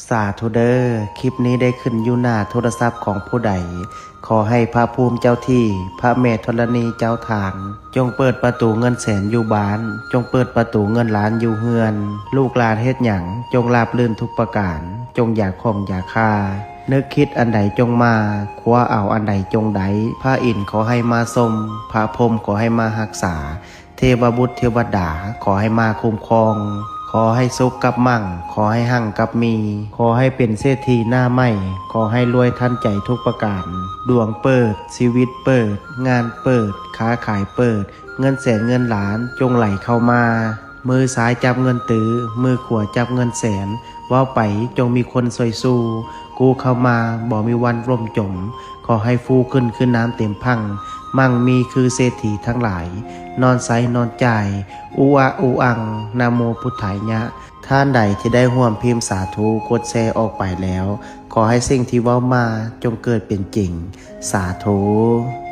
ສາທຸເດີ ຄລິບນີ້ໄດ້ຂຶ້ນຢູ່ໜ້າໂທລະສັບຂອງຜູ້ໃດ ຂໍໃຫ້ພະພູມເຈົ້າທີ່ ພະແມ່ທໍລະນີເຈົ້າທານ ຈົ່ງເປີດປະຕູເງິນແສນຢູ່ບ້ານ ຈົ່ງເປີດປະຕູເງິນລ້ານຢູ່ເຮືອນ ລູກຫຼານເຮັດຫຍັງ ຈົ່ງລາບລື່ນທຸກປະການ ຈົ່ງຢ່າຂ້ອງຢ່າຄາ ນຶກຄິດອັນໃດຈົ່ງມາ ຄວ້າເອົາອັນໃດຈົ່ງໄດ້ ພະອິນຂໍໃຫ້ມາຊົມ ພະພົມຂໍໃຫ້ມາຮັກສາ ເທວະບຸດເທວະດາ ຂໍໃຫ້ມາຄຸ້ມຄອງ ຂໍໃຫ້ສຸກກັບມັ່ງ ຂໍໃຫ້ຮັ່ງກັບມີ ຂໍໃຫ້ເປັນເສດຖີໜ້າໃໝ່ ຂໍໃຫ້ລວຍທັນໃຈທຸກປະການ ດວງເປີດ ຊີວິດເປີດ ງານເປີດ ຄ້າຂາຍເປີດ ເງິນແສນເງິນລ້ານຈົ່ງໄຫຼເຂົ້າມາ ມືຊ້າຍຈັບເງິນຕື້ ມືຂວາຈັບເງິນແສນ ເວົ້າໄປຈົ່ງມີຄົນຊ່ວຍສູ້ ກູ້ເຂົ້າມາບໍ່ມີວັນລົ້ມຈົມ ຂໍໃຫ້ຟູຂຶ້ນຄືນ້ຳເຕັມພັ່ງ ມັ່ງມີຄືເສດຖີທັງຫຼາຍ ນອນໃຊ້ນອນຈ່າຍ ອຸອະອຸອັງ ນະໂມພຸດທາຍະ ທ່ານໃດທີ່ໄດ້ຮ່ວມພິມສາທຸ ກົດແຊອອກໄປແລ້ວ ຂໍໃຫ້ສິ່ງທີ່ເວົ້າມາຈົ່ງເກີດເປັນຈິງ ສາທຸ.